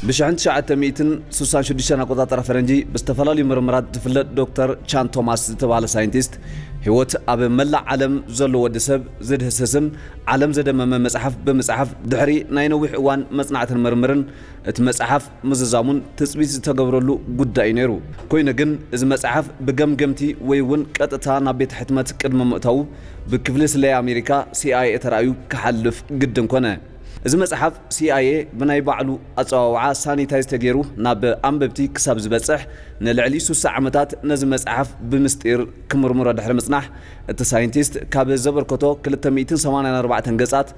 ብ ሽሕን ትሽዓተ ሚእትን ስሳን ሽዱሽተን ኣቆጻጽራ ፈረንጂ ብዝተፈላለዩ ምርምራት ዝፍለጥ ዶክተር ቻን ቶማስ ዝተባህለ ሳይንቲስት፣ ህይወት ኣብ መላእ ዓለም ዘሎ ወዲ ሰብ ዝድህስስን ዓለም ዘደመመ መጽሓፍ ብምጽሓፍ፣ ድሕሪ ናይ ነዊሕ እዋን መጽናዕትን ምርምርን፣ እቲ መጽሓፍ ምዝዛሙን ትጽቢት ዝተገብረሉ ጉዳይ እዩ ነይሩ። ኮይኑ ግን፣ እዚ መጽሓፍ ብገምገምቲ ወይ እውን ቀጥታ ናብ ቤት ሕትመት ቅድሚ ምእታዉ፣ ብክፍሊ ስለያ ኣሜሪካ፣ ሲ ኣይ ኤ፣ ተራእዩ ክሓልፍ ግድን ኮነ። እዚ መጽሓፍ፣ ሲ ኣይ ኤ ብናይ ባዕሉ ኣጸዋውዓ ሳኒታይዝ ተገይሩ ናብ ኣንበብቲ ክሳብ ዝበጽሕ፣ ንልዕሊ ስሳ ዓመታት ነዚ መጽሓፍ ብምስጢር ክምርምሮ ድሕሪ ምጽናሕ፣ እቲ ሳይንቲስት ካብ ዘበርከቶ ክልተ ሚእትን ሰማንያን ኣርባዕተን ገጻት፣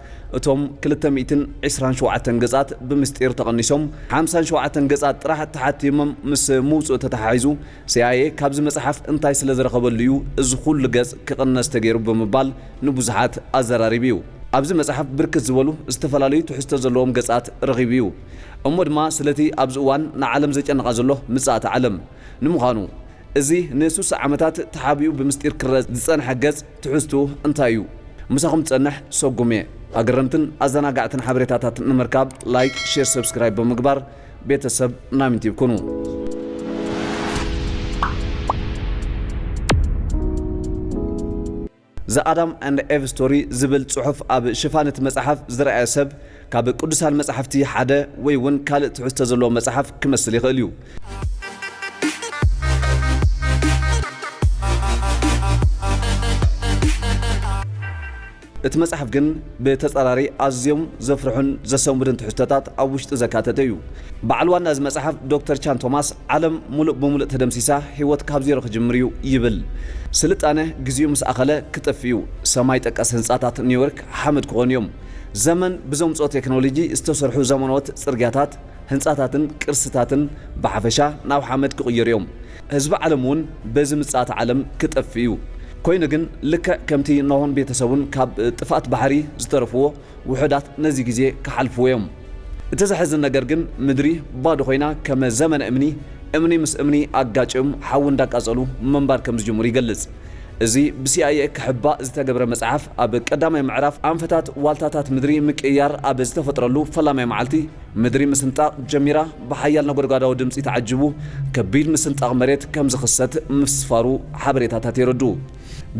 እቶም ክልተ ሚእትን ዕስራን ሸውዓተን ገጻት ብምስጢር ተቐኒሶም፣ ሓምሳን ሸውዓተን ገጻት ጥራሕ ተሓቲሞም ምስ ምውጽኡ ተተሓሒዙ፣ ሲ ኣይ ኤ ካብዚ መጽሓፍ እንታይ ስለ ዝረኸበሉ እዩ እዚ ኩሉ ገጽ ክቕነስ ተገይሩ ብምባል ንብዙሓት ኣዘራሪቡ እዩ። ኣብዚ መጽሓፍ ብርክት ዝበሉ ዝተፈላለዩ ትሕዝቶ ዘለዎም ገጻት ረኺቡ እዩ። እሞ ድማ ስለቲ ኣብዚ እዋን ንዓለም ዘጨንቓ ዘሎ ምጽኣት ዓለም። ንምዃኑ፣ እዚ ንስሳ ዓመታት ተሓቢኡ ብምስጢር ክረኣ ዝጸንሐ ገጽ ትሕዝትኡ እንታይ እዩ? ምሳኹም ዝጸንሕ ሰጉም እየ። ኣገረምትን ኣዘናጋዕትን ሓበሬታታት ንምርካብ ላይክ፣ ሼር፣ ሰብስክራይብ ብምግባር ቤተሰብ ናይምንቲብ ኩኑ። The Adam and Eve Story ዝብል ጽሑፍ ኣብ ሽፋን እቲ መጽሓፍ ዝረኣየ ሰብ፣ ካብ ቅዱሳን መጻሕፍቲ ሓደ ወይ እውን ካልእ ትሕዝቶ ዘለዎ መጽሓፍ ክመስል ይኽእል እዩ። እቲ መጽሓፍ ግን ብተጻራሪ ኣዝዮም ዘፍርሑን ዘሰንብዱን ትሕዝቶታት ኣብ ውሽጡ ዘካተተ እዩ። በዓል ዋና እዚ መጽሓፍ ዶክተር ቻን ቶማስ፣ ዓለም ሙሉእ ብሙሉእ ተደምሲሳ፣ ህይወት ካብ ዜሮ ክጅምር እዩ ይብል። ስልጣነ ግዜኡ ምስ ኣኸለ ክጠፍእ እዩ። ሰማይ ጠቀስ ህንጻታት ኒውዮርክ ሓመድ ክኾኑ እዮም። ዘመን ብዘምጽኦ ቴክኖሎጂ ዝተሰርሑ ዘመናዎት ጽርግያታት፣ ህንጻታትን ቅርስታትን ብሓፈሻ ናብ ሓመድ ክቕየሩ እዮም። ህዝቢ ዓለም እውን በዚ ምጽኣት ዓለም ክጠፍእ እዩ። ኮይኑ ግን፣ ልክዕ ከምቲ ኖሆን ቤተሰቡን ካብ ጥፍኣት ባሕሪ ዝተረፍዎ፣ ውሑዳት ነዚ ግዜ ክሓልፍዎ እዮም። እቲ ዘሕዝን ነገር ግን፣ ምድሪ ባዶ ኮይና፣ ከም ዘመነ እምኒ፣ እምኒ ምስ እምኒ ኣጋጭዮም ሓዊ እንዳቃጸሉ ምንባር ከም ዝጅምሩ ይገልጽ። እዚ ብ ሲ ኣይ ኤ ክሕባእ ዝተገብረ መጽሓፍ፣ ኣብ ቀዳማይ ምዕራፍ ኣንፈታት ዋልታታት ምድሪ ምቅይያር ኣብ ዝተፈጥረሉ ፈላማይ መዓልቲ፣ ምድሪ ምስንጣቕ ጀሚራ፣ ብሓያል ነጎድጓዳዊ ድምጺ ተዓጂቡ፣ ከቢድ ምስንጣቕ መሬት ከም ዝኽሰት ምስፋሩ ሓበሬታታት የረድኡ።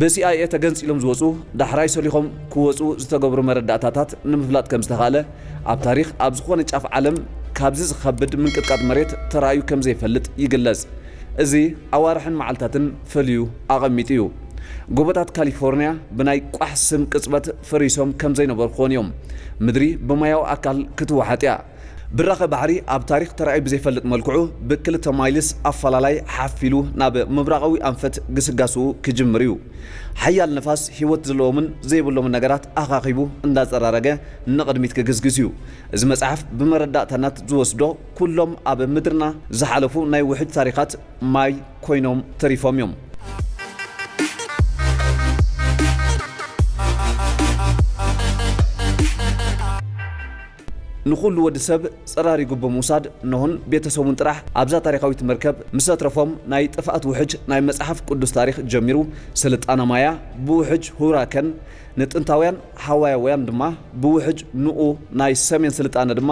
ብ ሲ ኣይ ኤ ተገንጺሎም ዝወጹ፣ ዳሕራይ ሰሊኾም ክወጹ ዝተገብሩ መረዳእታታት ንምፍላጥ ከም ዝተኻእለ፣ ኣብ ታሪኽ ኣብ ዝኾነ ጫፍ ዓለም ካብዚ ዝኸብድ ምንቅጥቃጥ መሬት ተራእዩ ከም ዘይፈልጥ ይግለጽ። እዚ ኣዋርሕን መዓልታትን ፈልዩ ኣቐሚጡ እዩ። ጎቦታት ካሊፎርንያ ብናይ ቋሕ ስም ቅጽበት ፈሪሶም ከም ዘይነበሩ ክኾኑ እዮም። ምድሪ ብማያዊ ኣካል ክትወሓጥ እያ። ብራኸ ባሕሪ ኣብ ታሪኽ ተራእዩ ብዘይፈልጥ መልክዑ፣ ብክልተ ማይልስ ኣፈላላይ ሓፍ ኢሉ ናብ ምብራቓዊ ኣንፈት ግስጋስኡ ክጅምር እዩ። ሓያል ነፋስ፣ ህይወት ዘለዎምን ዘይብሎምን ነገራት ኣኻኺቡ እንዳጸራረገ ንቕድሚት ክግስግስ እዩ። እዚ መጽሓፍ ብመረዳእታነት ዝወስዶ፣ ኩሎም ኣብ ምድርና ዝሓለፉ ናይ ውሕጅ ታሪኻት ማይ ኮይኖም ተሪፎም እዮም። ንኹሉ ወዲ ሰብ ጸራሪጉ ብምውሳድ፣ ኖህን ቤተሰቡን ጥራሕ ኣብዛ ታሪኻዊት መርከብ ምስ ኣትረፎም፣ ናይ ጥፍኣት ውሕጅ ናይ መጽሓፍ ቅዱስ ታሪኽ ጀሚሩ። ስልጣነ ማያ ብውሕጅ ሁራከን ንጥንታውያን ሃዋያውያን ድማ ብውሕጅ፣ ንኡ ናይ ሰሜን ስልጣነ ድማ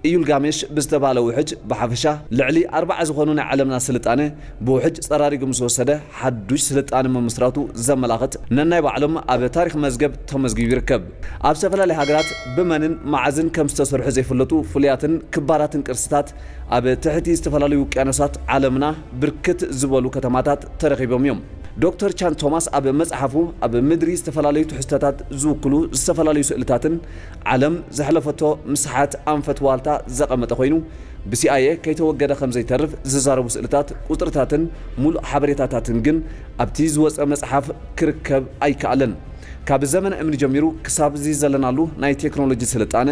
ኢዩልጋሜሽ ብዝተባህለ ውሕጅ፣ ብሓፈሻ ልዕሊ ኣርብዓ ዝኾኑ ናይ ዓለምና ስልጣነ ብውሕጅ ጸራሪጉ ምስ ወሰደ፣ ሓዱሽ ስልጣነ ምምስራቱ ዘመላኽት ነናይ ባዕሎም ኣብ ታሪኽ መዝገብ ተመዝጊቡ ይርከብ። ኣብ ዝተፈላለያ ሃገራት ብመንን መዓዝን ከም ዝተሰርሑ ዘይፍለጡ ፍሉያትን ክባራትን ቅርስታት ኣብ ትሕቲ ዝተፈላለዩ ውቅያኖሳት ዓለምና ብርክት ዝበሉ ከተማታት ተረኺቦም እዮም። ዶክተር ቻን ቶማስ ኣብ መጽሓፉ፣ ኣብ ምድሪ ዝተፈላለዩ ትሕዝቶታት ዝውክሉ ዝተፈላለዩ ስእልታትን ዓለም ዘሕለፈቶ ምስሓት ኣንፈት ዋልታ ዘቐመጠ ኮይኑ፣ ብ ሲ ኣይ ኤ ከይተወገደ ከም ዘይተርፍ ዝዛረቡ ስእልታት፣ ቁጽርታትን ሙሉእ ሓበሬታታትን ግን ኣብቲ ዝወጸ መጽሓፍ ክርከብ ኣይከኣለን። ካብ ዘመነ እምኒ ጀሚሩ ክሳብ እዚ ዘለናሉ ናይ ቴክኖሎጂ ስልጣነ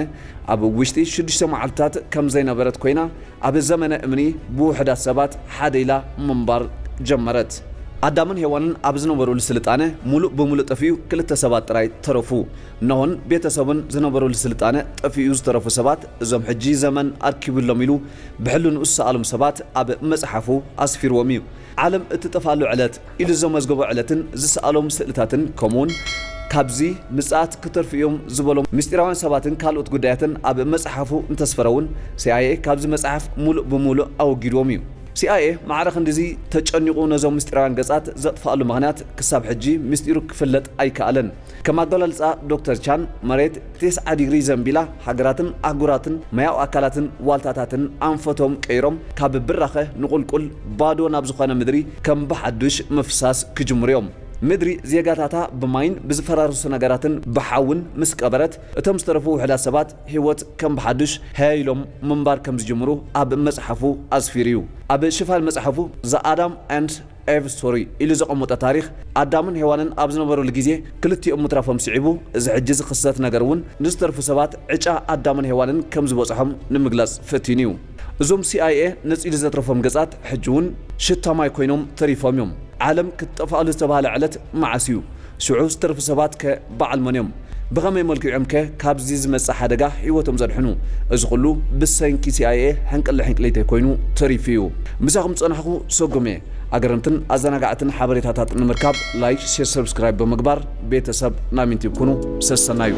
ኣብ ውሽጢ ሽዱሽተ መዓልትታት ከም ዘይነበረት ኮይና፣ ኣብ ዘመነ እምኒ ብውሑዳት ሰባት ሓደ ኢላ ምንባር ጀመረት። ኣዳምን ሄዋንን ኣብ ዝነበሩሉ ስልጣነ ሙሉእ ብሙሉእ ጠፊኡ ክልተ ሰባት ጥራይ ተረፉ። ኖሆን ቤተሰቡን ዝነበሩሉ ስልጣነ ጠፊኡ ዝተረፉ ሰባት፣ እዞም ሕጂ ዘመን ኣርኪቡሎም ኢሉ ብሕልንኡ ዝሰኣሎም ሰባት ኣብ መጽሓፉ ኣስፊርዎም እዩ። ዓለም እትጠፍኣሉ ዕለት ኢሉ ዘመዝገቦ ዕለትን ዝሰኣሎም ስእልታትን፣ ከምኡውን ካብዚ ምጽኣት ክተርፉ እዮም ዝበሎም ምስጢራውያን ሰባትን ካልኦት ጉዳያትን ኣብ መጽሓፉ እንተስፈረ እውን፣ ሲኣይኤ ካብዚ መጽሓፍ ሙሉእ ብሙሉእ ኣወጊድዎም እዩ። ሲኣይኤ ማዕረ ክንድዚ ተጨኒቑ ነዞም ምስጢራውያን ገጻት ዘጥፍኣሉ ምኽንያት ክሳብ ሕጂ ምስጢሩ ክፍለጥ ኣይከኣለን። ከም ኣገላልጻ ዶክተር ቻን፣ መሬት ተስዓ ዲግሪ ዘንቢላ፣ ሃገራትን ኣህጉራትን ማያዊ ኣካላትን ዋልታታትን ኣንፈቶም ቀይሮም፣ ካብ ብራኸ ንቑልቁል ባዶ ናብ ዝኾነ ምድሪ ከም ብሓዱሽ ምፍሳስ ክጅምሩ እዮም። ምድሪ ዜጋታታ ብማይን ብዝፈራርሱ ነገራትን ብሓውን ምስ ቀበረት፣ እቶም ዝተረፉ ውሑዳት ሰባት ህይወት ከም ብሓዱሽ ሃያይሎም ምንባር ከም ዝጅምሩ ኣብ መጽሓፉ ኣስፊሩ እዩ። ኣብ ሽፋን መጽሓፉ The Adam and Eve Story ኢሉ ዘቐመጦ ታሪኽ ኣዳምን ሄዋንን ኣብ ዝነበሩሉ ግዜ ክልቲኦም ምትራፎም ስዒቡ፣ እዚ ሕጂ ዝኽሰት ነገር እውን ንዝተርፉ ሰባት ዕጫ ኣዳምን ሄዋንን ከም ዝበጽሖም ንምግላጽ ፈቲኑ እዩ። እዞም ሲኣይኤ ነጺሉ ዘትረፎም ገጻት ሕጂ እውን ሽታ ማይ ኮይኖም ተሪፎም እዮም። ዓለም ክትጠፍኣሉ ዝተባህለ ዕለት መዓስ እዩ? ሽዑ ዝተርፉ ሰባት ከ በዓል መን እዮም? ብኸመይ መልክዖም ከ ካብዚ ዝመጽእ ሓደጋ ህይወቶም ዘድሕኑ? እዚ ኩሉ ብሰንኪ ሲኣይኤ ሕንቅሊ ሕንቅሊተይ ኮይኑ ተሪፉ እዩ። ምሳኹም ዝጸናሕኩ ሰጉም እየ። ኣገረምትን ኣዘናጋዕትን ሓበሬታታት ንምርካብ ላይክ፣ ሼር፣ ሰብስክራይብ ብምግባር ቤተሰብ ናሚንቲብ ኩኑ። ሰሰናዩ።